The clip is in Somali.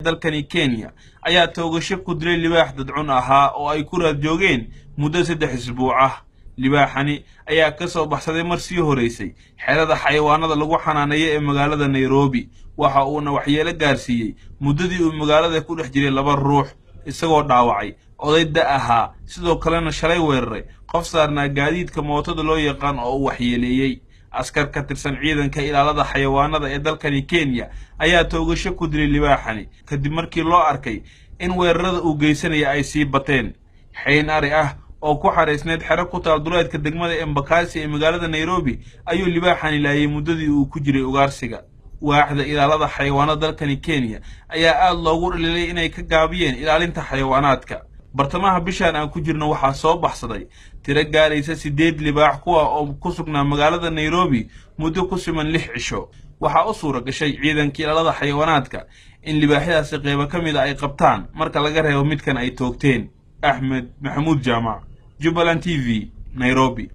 Dalkani Kenya ayaa toogasho ku dilay libaax dadcun ahaa oo ay ku raad joogeen muddo 3 isbuuc ah. Libaaxani ayaa ka soo baxsaday mar sii horeysay xerada xayawaanada lagu xanaaneeyo ee magaalada Nairobi. Waxa uuna waxyeelo gaarsiiyey muddadii uu magaalada ku dhex jiray laba ruux, isagoo dhaawacay oday da ahaa, sidoo kalena shalay weeraray qof saarnaa gaadiidka mootada loo yaqaan oo uu waxyeeleeyey. Askar ka tirsan ciidanka ilaalada xayawaanada ee dalkani Kenya ayaa toogasho ku dilay libaaxani kadib markii loo arkay in weerarada uu geysanaya ay sii bateen. Xayn ari ah oo ku xaraysneyd xero ku taal duleedka degmada Embakasi ee magaalada Nairobi ayuu libaaxani laayay muddadii uu ku jiray ugaarsiga. Waaxda ilaalada xayawaanada dalkani Kenya ayaa aada loogu dhaliilay inay ka gaabiyeen ilaalinta xayawaanaadka. Bartamaha bishaan aan ku jirno waxaa soo baxsaday tiro gaaraysa siddeed libaax, kuwa oo ku sugnaa magaalada Nairobi muddo ku siman 6 cisho. Waxaa u suura gashay ciidanka ilaalada xayawaanaadka in libaaxyadaasi qeybo ka mida ay qabtaan, marka laga reebo midkan ay toogteen. Axmed Maxamuud Jaamac, Jubbaland TV, Nairobi.